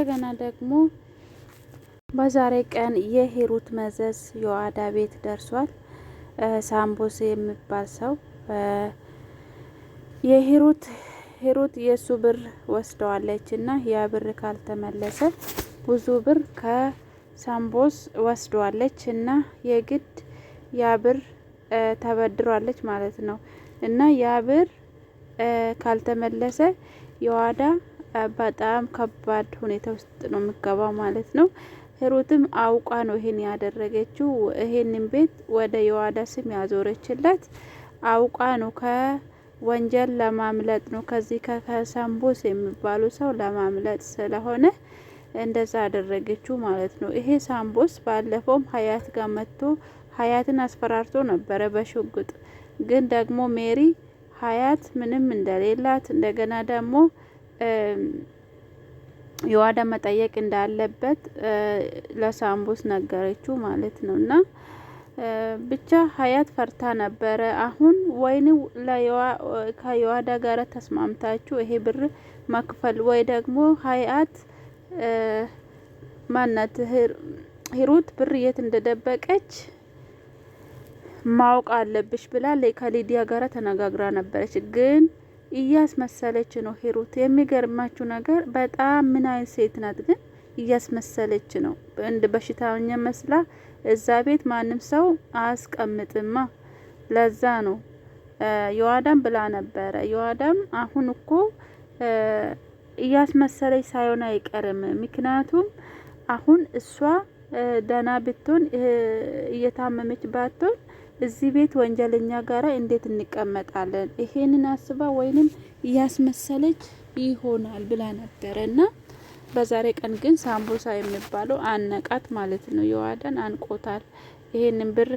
እንደገና ደግሞ በዛሬ ቀን የሂሩት መዘዝ የዋዳ ቤት ደርሷል። ሳምቦስ የሚባል ሰው የሂሩት ሂሩት የእሱ ብር ወስደዋለች እና ያ ብር ካልተመለሰ ብዙ ብር ከሳምቦስ ወስደዋለች እና የግድ ያ ብር ተበድሯለች ማለት ነው። እና ያ ብር ካልተመለሰ የዋዳ በጣም ከባድ ሁኔታ ውስጥ ነው የሚገባው ማለት ነው። ሂሩትም አውቃ ነው ይሄን ያደረገችው። ይሄንን ቤት ወደ የዋዳ ስም ያዞረችለት አውቃ ነው፣ ከወንጀል ለማምለጥ ነው። ከዚህ ከሳምቦስ የሚባሉ ሰው ለማምለጥ ስለሆነ እንደዛ አደረገችው ማለት ነው። ይሄ ሳምቦስ ባለፈውም ሀያት ጋር መጥቶ ሀያትን አስፈራርቶ ነበረ በሽጉጥ። ግን ደግሞ ሜሪ ሀያት ምንም እንደሌላት እንደገና ደግሞ የዋዳ መጠየቅ እንዳለበት ለሳምቦስ ነገረችው ማለት ነው። እና ብቻ ሀያት ፈርታ ነበረ። አሁን ወይን ከየዋዳ ጋር ተስማምታችሁ ይሄ ብር መክፈል ወይ ደግሞ ሀያት ማናት ሂሩት ብር የት እንደደበቀች ማወቅ አለብሽ ብላ ከሊዲያ ጋር ተነጋግራ ነበረች። ግን እያስመሰለች ነው ሂሩት። የሚገርማችሁ ነገር በጣም ምን አይነት ሴት ናት ግን እያስመሰለች ነው። እንደ በሽተኛ መስላ እዛ ቤት ማንም ሰው አያስቀምጥማ። ለዛ ነው የዋዳም ብላ ነበረ። የዋዳም አሁን እኮ እያስመሰለች ሳይሆን አይቀርም። ምክንያቱም አሁን እሷ ደህና ብትሆን እየታመመች ባትሆን እዚህ ቤት ወንጀለኛ ጋራ እንዴት እንቀመጣለን? ይሄንን አስባ ወይንም እያስመሰለች ይሆናል ብላ ነበረ እና በዛሬ ቀን ግን ሳምቡሳ የሚባለው አነቃት ማለት ነው። የዋዳን አንቆታል። ይሄንን ብር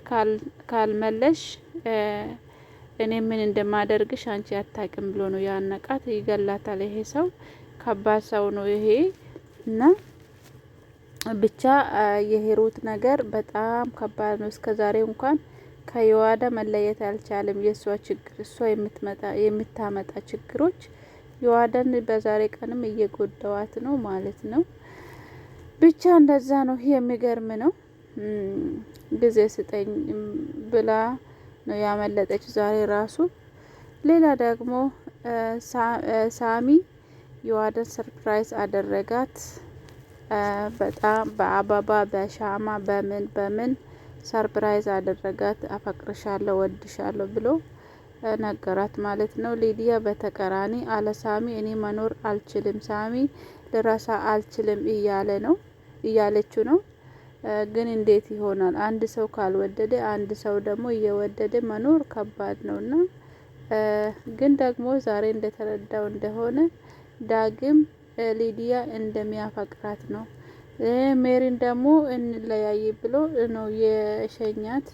ካልመለሽ እኔ ምን እንደማደርግሽ አንቺ አታውቂም ብሎ ነው ያነቃት። ይገላታል። ይሄ ሰው ከባድ ሰው ነው ይሄ እና ብቻ የሂሩት ነገር በጣም ከባድ ነው። እስከዛሬ እንኳን ከየዋዳ መለየት አልቻለም። የእሷ ችግር እሷ የምታመጣ ችግሮች የዋዳን በዛሬ ቀንም እየጎዳዋት ነው ማለት ነው። ብቻ እንደዛ ነው። የሚገርም ነው። ጊዜ ስጠኝ ብላ ነው ያመለጠች ዛሬ ራሱ። ሌላ ደግሞ ሳሚ የዋዳን surprise አደረጋት። በጣም በአበባ በሻማ በምን በምን surprise አደረጋት። አፈቅርሻለሁ፣ ወድሻለሁ ብሎ ነገራት ማለት ነው። ሊዲያ በተቃራኒ አለ ሳሚ እኔ መኖር አልችልም፣ ሳሚ ልረሳ አልችልም እያለ ነው እያለችው ነው። ግን እንዴት ይሆናል? አንድ ሰው ካልወደደ አንድ ሰው ደግሞ እየወደደ መኖር ከባድ ነውና፣ ግን ደግሞ ዛሬ እንደተረዳው እንደሆነ ዳግም ሊዲያ እንደሚያፈቅራት ነው። ሜሪን ደግሞ እንለያይ ብሎ ነው የሸኛት።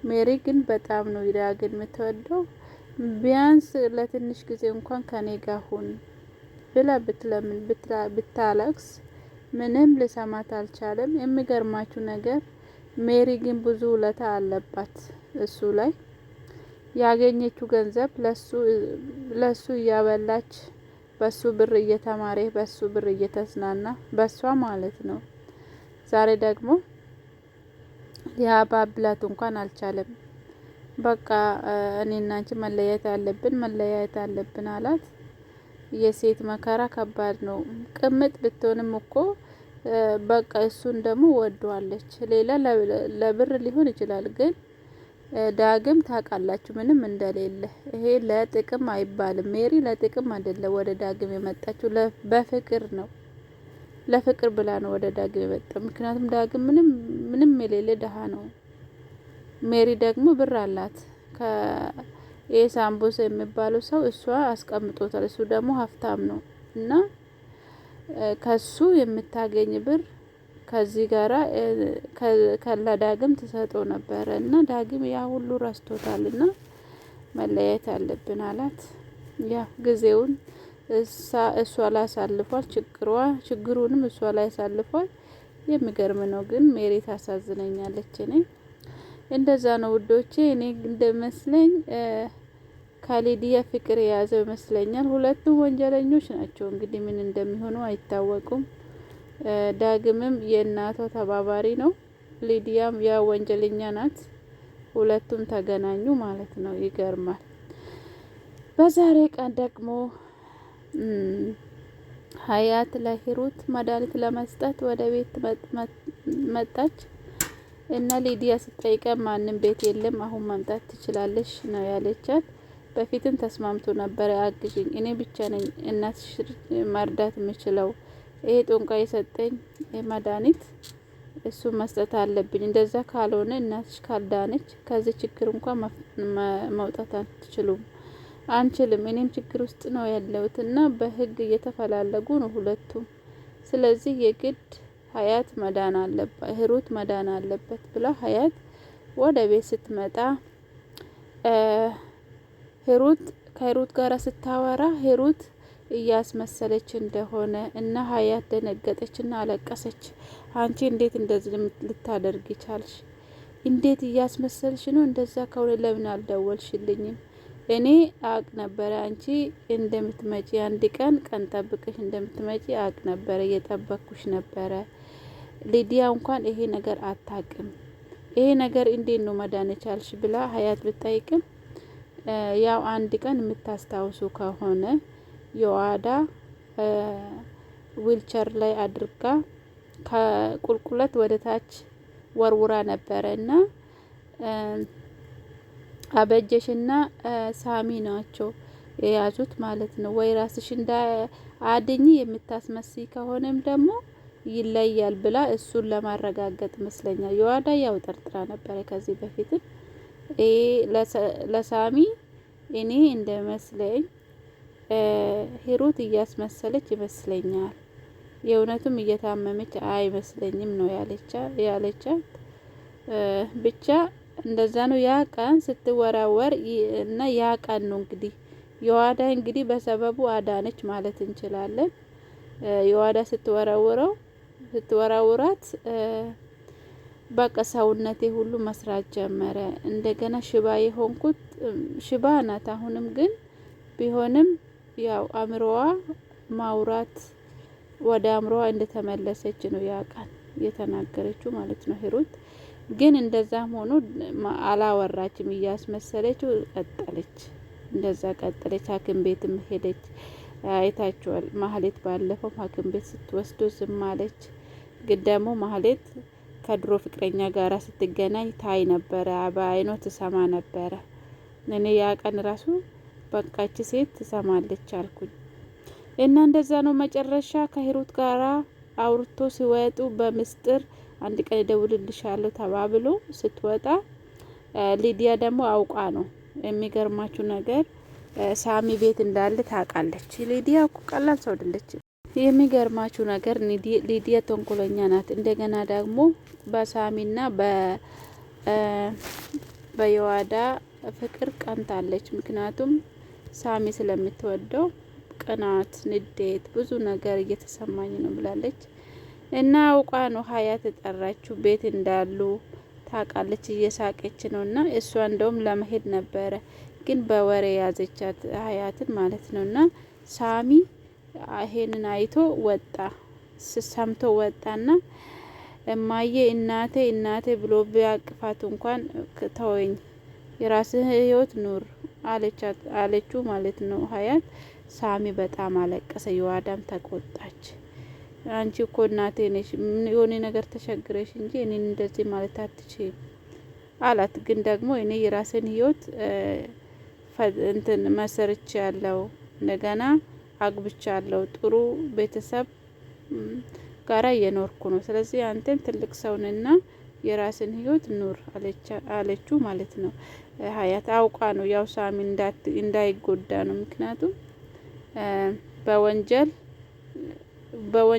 ሜሪ ግን በጣም ነው ዳግን የምትወደው። ቢያንስ ለትንሽ ጊዜ እንኳን ከኔ ጋር ሁን ብላ ብትለምን ብታለቅስ ምንም ልሰማት አልቻለም። የሚገርማችሁ ነገር ሜሪ ግን ብዙ ውለታ አለባት እሱ ላይ። ያገኘችው ገንዘብ ለሱ እያበላች በሱ ብር እየተማረ በሱ ብር እየተዝናና በሷ ማለት ነው። ዛሬ ደግሞ ሊያባብላት እንኳን አልቻለም። በቃ እኔና አንቺ መለያየት አለብን መለያየት አለብን አላት። የሴት መከራ ከባድ ነው። ቅምጥ ብትሆንም እኮ በቃ እሱን ደግሞ ወደዋለች። ሌላ ለብር ሊሆን ይችላል፣ ግን ዳግም ታውቃላችሁ ምንም እንደሌለ። ይሄ ለጥቅም አይባልም። ሜሪ ለጥቅም አይደለም ወደ ዳግም የመጣችው በፍቅር ነው። ለፍቅር ብላ ነው ወደ ዳግም የመጣ። ምክንያቱም ዳግም ምንም ምንም የሌለ ድሃ ነው። ሜሪ ደግሞ ብር አላት። ከኤሳምቡስ የሚባለው ሰው እሷ አስቀምጦታል። እሱ ደግሞ ሀብታም ነው እና ከሱ የምታገኝ ብር ከዚህ ጋራ ከላ ዳግም ትሰጠው ነበረ እና ዳግም ያ ሁሉ ረስቶታል እና መለያየት አለብን አላት። ያ ጊዜውን እሷ ላይ አሳልፏል። ችግሯ ችግሩንም እሷ ላይ አሳልፏል። የሚገርም ነው ግን ሜሪ ታሳዝነኛለች። እኔ እንደዛ ነው ውዶቼ። እኔ እንደመስለኝ ከሊዲያ ፍቅር የያዘው ይመስለኛል። ሁለቱም ወንጀለኞች ናቸው። እንግዲህ ምን እንደሚሆኑ አይታወቁም። ዳግምም የእናቷ ተባባሪ ነው። ሊዲያም ያ ወንጀለኛ ናት። ሁለቱም ተገናኙ ማለት ነው። ይገርማል። በዛሬ ቀን ደግሞ ሀያት ለሂሩት መድኃኒት ለመስጠት ወደ ቤት መጣች እና ሊዲያ ስጠይቀ ማንም ቤት የለም አሁን መምጣት ትችላለሽ ነው ያለቻት። በፊትም ተስማምቶ ነበረ። አግዥኝ፣ እኔ ብቻ ነኝ እናትሽ መርዳት የምችለው፣ ይሄ ጦንቃ የሰጠኝ መድኃኒት እሱ መስጠት አለብኝ። እንደዛ ካልሆነ እናትሽ ካልዳነች ከዚህ ችግር እንኳን መውጣት አትችሉም አንችልም። እኔም ችግር ውስጥ ነው ያለሁት እና በህግ እየተፈላለጉ ነው ሁለቱም። ስለዚህ የግድ ሀያት መዳን አለበት፣ ሂሩት መዳን አለበት ብላ ሀያት ወደ ቤት ስትመጣ ሂሩት ከሂሩት ጋር ስታወራ ሂሩት እያስመሰለች እንደሆነ እና ሀያት ደነገጠች እና አለቀሰች። አንቺ እንዴት እንደዚህ ልታደርግ ቻልሽ? እንዴት እያስመሰልሽ ነው? እንደዛ ከሆነ ለምን አልደወልሽልኝም? እኔ አቅ ነበረ አንቺ እንደምትመጪ፣ አንድ ቀን ቀን ጠብቀሽ እንደምትመጪ አቅ ነበረ፣ እየጠበቅኩሽ ነበረ። ሊዲያ እንኳን ይሄ ነገር አታቅም። ይሄ ነገር እንዴት ነው መዳን ቻልሽ ብላ ሀያት ብጠይቅም ያው አንድ ቀን የምታስታውሱ ከሆነ የዋዳ ዊልቸር ላይ አድርጋ ከቁልቁለት ወደ ታች ወርውራ ነበረ እና አበጀሽና ሳሚ ናቸው የያዙት ማለት ነው። ወይ ራስሽ እንዳ አድኝ የምታስመስይ ከሆነም ደግሞ ይለያል ብላ እሱን ለማረጋገጥ ይመስለኛል። የዋዳ ያው ጠርጥራ ነበረ ከዚህ በፊትም ይሄ ለሳሚ እኔ እንደመስለኝ ሂሩት እያስመሰለች ይመስለኛል። የእውነቱም እየታመመች አይመስለኝም ነው ያለቻት። ብቻ እንደዛ ነው። ያ ቀን ስትወራወር እና ያ ቀን ነው እንግዲህ የዋዳ እንግዲህ በሰበቡ አዳነች ማለት እንችላለን። የዋዳ ስትወራወረው ስትወራውራት በቃ ሰውነቴ ሁሉ መስራት ጀመረ። እንደገና ሽባ የሆንኩት ሽባ ናት። አሁንም ግን ቢሆንም ያው አእምሮዋ ማውራት ወደ አእምሮዋ እንደተመለሰች ነው ያ ቃል የተናገረችው ማለት ነው። ሂሩት ግን እንደዛም ሆኖ አላወራችም፣ እያስመሰለችው ቀጠለች። እንደዛ ቀጠለች። ሐኪም ቤትም ሄደች። አይታችኋል። ማህሌት ባለፈው ሐኪም ቤት ስትወስዶ ዝም አለች። ግን ደግሞ ማህሌት ከድሮ ፍቅረኛ ጋራ ስትገናኝ ታይ ነበረ፣ በአይኗ ትሰማ ነበረ። እኔ ያ ቀን ራሱ በቃች ሴት ትሰማለች አልኩኝ። እና እንደዛ ነው። መጨረሻ ከሂሩት ጋራ አውርቶ ሲወጡ በምስጢር አንድ ቀን እደውልልሻለሁ ተባብሎ ስትወጣ ሊዲያ ደግሞ አውቃ ነው። የሚገርማችሁ ነገር ሳሚ ቤት እንዳለ ታውቃለች። ሊዲያ እኮ ቀላል ሰው አይደለች። የሚገርማችሁ ነገር ሊዲያ ተንኮለኛ ናት። እንደገና ደግሞ በሳሚና በየዋዳ ፍቅር ቀንታለች። ምክንያቱም ሳሚ ስለምትወደው ቅናት፣ ንዴት፣ ብዙ ነገር እየተሰማኝ ነው ብላለች። እና አውቃ ነው ሀያት የጠራችው ቤት እንዳሉ ታውቃለች። እየሳቀች ነው። እና እሷ እንደውም ለመሄድ ነበረ ግን በወሬ ያዘቻት ሀያትን ማለት ነው። እና ሳሚ ይሄንን አይቶ ወጣ፣ ሰምቶ ወጣና እማዬ እናቴ እናቴ ብሎ ቢያቅፋት እንኳን ተወኝ፣ የራስህ ህይወት ኑር አለችው ማለት ነው ሀያት። ሳሚ በጣም አለቀሰ። የዋዳም ተቆጣች። አንቺ እኮ እናቴ ነሽ፣ የሆነ ነገር ተቸግረሽ እንጂ እኔን እንደዚህ ማለት አትችይም አላት። ግን ደግሞ እኔ የራስን ህይወት እንትን መሰርች ያለው እንደገና አግብቻለሁ ጥሩ ቤተሰብ ጋራ እየኖርኩ ነው። ስለዚህ አንተም ትልቅ ሰውንና የራስን ህይወት ኑር አለችው ማለት ነው። ሀያት አውቃ ነው ያው ሳሚ እንዳይጎዳ ነው። ምክንያቱም በወንጀል በወንጀል